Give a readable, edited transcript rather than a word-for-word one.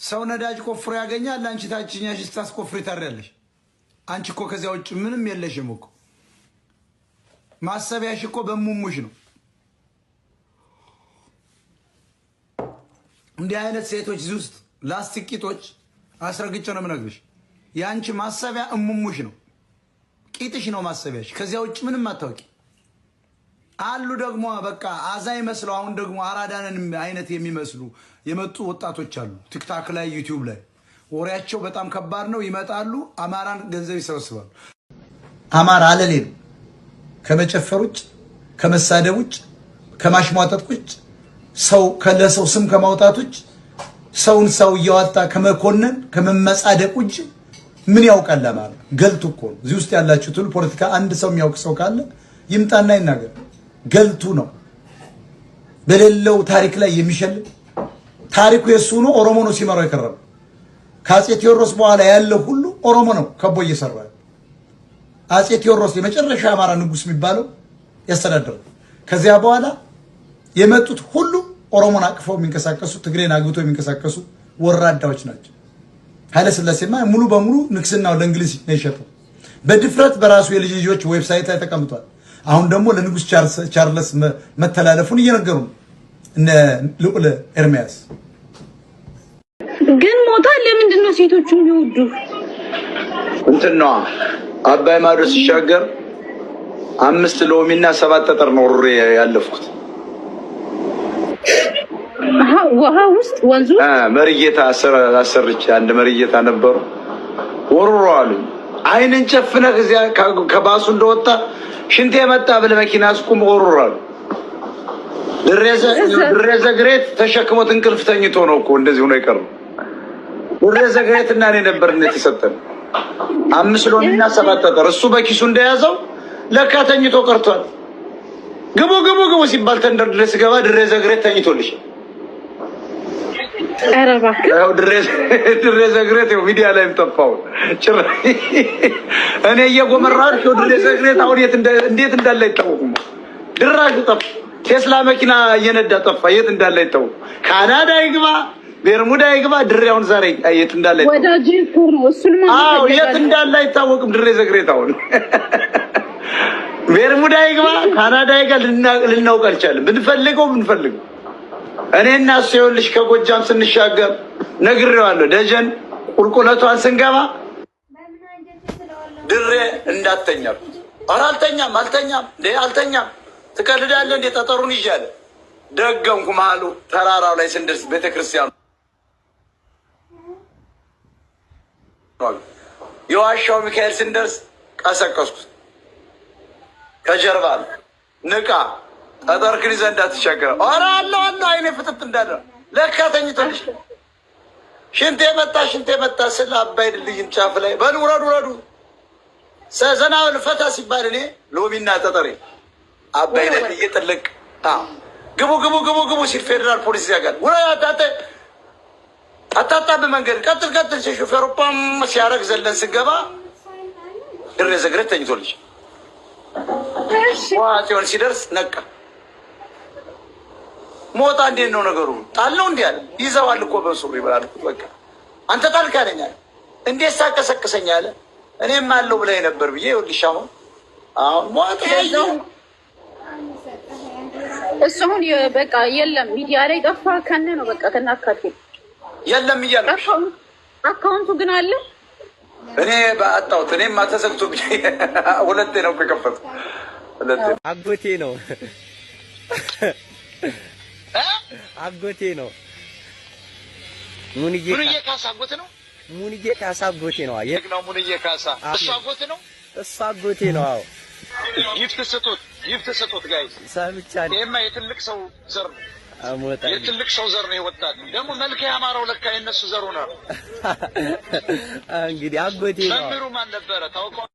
ሰው ነዳጅ ቆፍሮ ያገኛል። አንቺ ታችኛሽ ስታስቆፍሪ ታሪያለሽ። አንቺ እኮ ከዚያ ውጭ ምንም የለሽም እኮ። ማሰቢያሽ እኮ በሙሙሽ ነው። እንዲህ አይነት ሴቶች እዚህ ውስጥ ላስቲክ ቂጦች አስረግጬ ነው የምነግርሽ። የአንቺ ማሰቢያ እሙሙሽ ነው፣ ቂጥሽ ነው ማሰቢያሽ። ከዚያ ውጭ ምንም አታውቂ። አሉ ደግሞ በቃ አዛኝ መስለው አሁን ደግሞ አራዳንን አይነት የሚመስሉ የመጡ ወጣቶች አሉ። ቲክታክ ላይ ዩቲዩብ ላይ ወሬያቸው በጣም ከባድ ነው። ይመጣሉ፣ አማራን ገንዘብ ይሰበስባሉ። አማራ አለሌ ነው። ከመጨፈር ውጭ፣ ከመሳደብ ውጭ፣ ከማሽሟጠጥ ውጭ፣ ሰው ለሰው ስም ከማውጣት ውጭ፣ ሰውን ሰው እያወጣ ከመኮነን ከመመጻደቅ ውጭ ምን ያውቃል አማራ? ገልቱ እኮ ነው። እዚህ ውስጥ ያላችሁት ሁሉ ፖለቲካ አንድ ሰው የሚያውቅ ሰው ካለ ይምጣና ይናገር። ገልቱ ነው። በሌለው ታሪክ ላይ የሚሸልም ታሪኩ የሱ ነው። ኦሮሞ ነው ሲመራው የከረመው። ከአፄ ቴዎድሮስ በኋላ ያለው ሁሉ ኦሮሞ ነው ከቦ እየሰራ። አፄ ቴዎድሮስ የመጨረሻ አማራ ንጉስ የሚባለው ያስተዳደረው። ከዚያ በኋላ የመጡት ሁሉ ኦሮሞን አቅፈው የሚንቀሳቀሱ፣ ትግሬን አግብተው የሚንቀሳቀሱ ወራዳዎች ናቸው። ኃይለ ሥላሴማ ሙሉ በሙሉ ንግስናው ለእንግሊዝ ነው የሸጠው። በድፍረት በራሱ የልጅ ልጆች website ላይ ተቀምጧል። አሁን ደግሞ ለንጉስ ቻርለስ መተላለፉን እየነገሩ ነው እነ ልዑል ኤርሚያስ። ግን ሞታ ለምንድን ነው ሴቶቹ የሚወዱ? እንትን ነዋ፣ አባይ ማዶ ሲሻገር 5 ሎሚና 7 ጠጠር ነው ሩሬ ያለፍኩት። ውሃ ውስጥ ወንዙ መሪጌታ አሰርቼ አንድ መሪጌታ ነበሩ። ወርሮ አሉኝ። አይንን ጨፍነህ እዚያ ከባሱ እንደወጣ ሽንቴ መጣ ብለህ መኪና አስቁም ወርሮ አሉ። ድሬ ዘግሬት ተሸክሞት እንቅልፍ ተኝቶ ነው እኮ እንደዚህ ሆኖ የቀረው። ድሬ ዘግሬት እና እኔ ነበር የተሰጠን 5 ሎሚና 7 ጠጠር። እሱ በኪሱ እንደያዘው ለካ ተኝቶ ቀርቷል። ግቡ ግቡ ግቡ ሲባል ተንደርድሬ ስገባ ድሬ ዘግሬት ተኝቶልሽ። ኧረ እባክህ ድሬ ዘግሬት ይኸው ሚዲያ ላይም ጠፋው። ጭራሽ እኔ እየጎመራሁ ድሬ ዘግሬት አሁን እንዴት እንዳለ አይታወቁም። ድራሹ ጠፋ። ቴስላ መኪና እየነዳ ጠፋ። የት እንዳለ አይታወቁም። ካናዳ ይግባ ቤርሙዳ ይግባ ድሬ አሁን ዛሬ የት እንዳለ ወዳጅ እኮ ነው። እሱን አዎ የት እንዳለ አይታወቅም። ድሬ ዘግሬት አሁን ቤርሙዳ ይግባ ካናዳ ይግባ ልናውቅ አልቻለም። ብንፈልገው ብንፈልገው እኔ እና እሱ ይኸውልሽ ከጎጃም ስንሻገር ነግሬዋለሁ። ደጀን ቁልቁለቷን ስንገባ ድሬ እንዳተኛ ኧረ አልተኛም አልተኛም እንዴ አልተኛም፣ ትቀልዳለህ እንዴ ጠጠሩን ይዣለ ደገምኩ። መሀሉ ተራራው ላይ ስንደርስ ቤተክርስቲያኑ የዋሻው ሚካኤል ስንደርስ ቀሰቀስኩት። ከጀርባ ንቃ ጠጠርክን ይዘህ እንዳትሻገር። ኧረ አለሁ አለሁ አይኔ ፍጥጥ እንዳለ ለካ ተኝቶልሽ። ሽንቴ መጣ ሽንቴ መጣ ስል አባይ ድልድይን ጫፍ ላይ በሉ ውረዱ ውረዱ ዘና በል ፈታ ሲባል እኔ ሎሚና ጠጠሬ አባይ ድልድይ ጥልቅ ግቡ ግቡ ግቡ ግቡ ሲል ፌዴራል ፖሊስ ያጋል አታጣብ መንገድ ቀጥል ቀጥል ሲል ሾፌሩ ጳም ሲያደርግ ዘለን ስንገባ ድሬ ዘግሬት ተኝቶልሽ ጽዮን ሲደርስ ነቃ። ሞጣ እንዴት ነው ነገሩ? ጣል ነው እንዲህ አለ። ይዘዋል እኮ በሱሪ ይበላል። በቃ አንተ ጣልክ አለኝ አለ። እንዴት ሳቀሰቅሰኝ አለ። እኔም አለው ብለህ ነበር ብዬ ይኸውልሽ አሁን አሁን ሞጣ እሱ አሁን በቃ የለም ሚዲያ ላይ ጠፋ። ከነ ነው በቃ ከነ አካቴ የለም እያልኩሽ account ኡ ግን አለ። እኔ አጣሁት። እኔማ ተዘግቶብኝ ሁለቴ ነው የከፈትኩት። አጎቴ ነው አጎቴ ነው። ሙንዬ ካሳ አጎቴ ነው። ሙንዬ ካሳ አጎቴ ነው። ነው ሙንዬ ካሳ እሱ አጎቴ ነው። እሱ አጎቴ ነው። አዎ gift ስጡት፣ gift ስጡት guys። ሰምቻለሁ። ይሄማ የትልቅ ሰው ዘር ነው። የትልቅ ሰው ዘር ነው። የወጣት ደግሞ መልክ ያማረው ለካ የነሱ ዘሩ ነው። እንግዲህ አጎቴ ነው። መምህሩ ማን ነበረ ታውቀው?